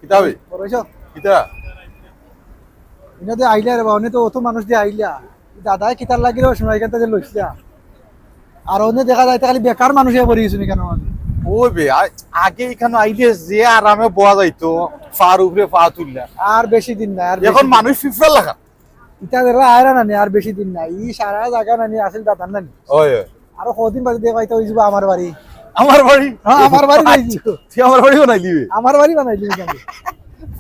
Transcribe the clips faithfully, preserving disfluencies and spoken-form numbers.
কিতা বে? বড় অইছো? কিতা? ইনো দে আইলা রে বা, অনে তো অত মানুষ দি আইলা। দাদায় কিতার লাগি রে সময় এখান থেকে লইছিলা। আর অনে দেখা যায়, খালি বেকার মানুষ ইয়া পড়ি গেছে কেন আমি? ওই বে, আ-, আগে এখানে আইলে যে আরামে বওয়া যাইতো, ফার উপরে ফা তুললা। আর বেশি দিন না, আর এখন বেশি দিন মানুষ না। ফিফড়ার লাখান। ইতা যারা আয়রা নানি, আর বেশি দিন নাই। ই সারা জাগা নানি আছিল দাদার নানি। ওই, ওই। আরো কদিন বাদে দেখা পাইতা অইযিবো আমার বাড়ি। আমার বাড়ি? হ্যাঁ, আমার বাড়ি আচ্ছা, অইযিবো। তুই আমার বাড়ি বানাইলি বে? আমার বাড়ি বানাইলি আমি।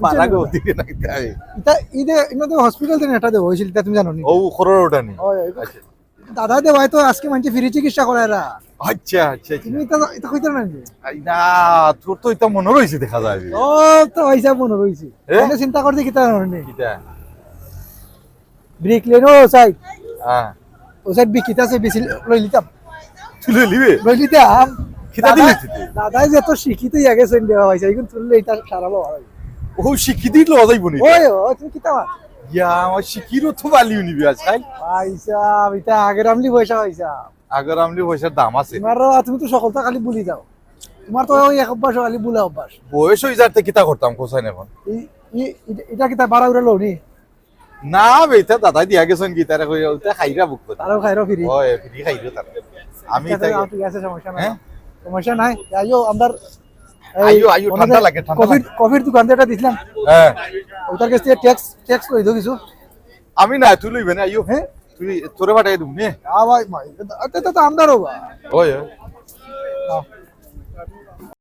পারা গো, দিকে নাই তাই। ইতা, ইদে, ইনো তো হসপিটাল থেকে এটা দেবো, হয়েছিল, ইতা তুমি জানো নি? ও, খরর ওটা নি। ওই, ওই। আচ্ছা। দাদা দে ভাই তো আজকে মানছে ফ্রি চিকিৎসা করায় এরা। আচ্ছা, আচ্ছা, আচ্ছা। তুমি ইতা, ইতা কইতে না নি? আই না, তোর তো ইতা মনে রইছে দেখা যায়। ও, তো ভাই সাহেব মনে রইছে। এ? মানে চিন্তা করতে কিতা জানো নি? কিতা? ব্রিক লেন ও সাইড। হ্যাঁ। ও সাইড বিকিতা আছে, বেশি লই লিতাম। তুই লই লিবে? লই লিতাম। কিতা দিলি দাদা, তুই? দাদাই যে তো শিক্ষিত ইয়া গেছেন দেওয়া হয়েছে, এখন তুললে এটা সারা লওয়া হয়। ও শিক্ষিতই লওয়া যাইব নি? ওই, ও, তুমি কিতা মাত? ইয়া, আমার শিক্ষিরও তো বালিও নিবে আজকাল। ভাই সাহেব, এটা আগের আমলি পয়সা, ভাই সাহেব। আগের আমলি পয়সার দাম আছে। তোমার, তুমি তো সকলটা খালি ভুলি যাও। তোমার তো ওই এক অভ্যাস, খালি ভুলা অভ্যাস। বয়স হয়ে যাতে কিতা করতাম, কোথায় এখন? এই, এই, এটা, এটা কিতা বাড়া উড়ে লও নি? না বে, ইতা দাদাই দিয়া গেছেন কি, তারা কই, ওটা খাইরা বুক করে। তারাও খাইরা ফ্রি। ওই, ফ্রি খাইরা তারা। আমি ঠিক আছে, তাই ঠিক আছে, সমস্যা নাই। হ্যাঁ? সমস্যা নাই। আইও, আমরার এই আইও, আইও, ওনাদের ঠান্ডা লাগে, ঠান্ডা কফির, লাগে। কফির দোকান দিয়ে একটা দিছিলাম। হ্যাঁ। ওটার কাছ থেকে ট্যাক্স, ট্যাক্স করে দিও কিছু। আমি না, তুই লইবে না, আইও। হ্যাঁ? তুই, তোরে পাঠাই দিবি, নে। আ ভাই, ভাই, এটা, এটা তো আমরারও বা। ওই, ওই। হ্যাঁ।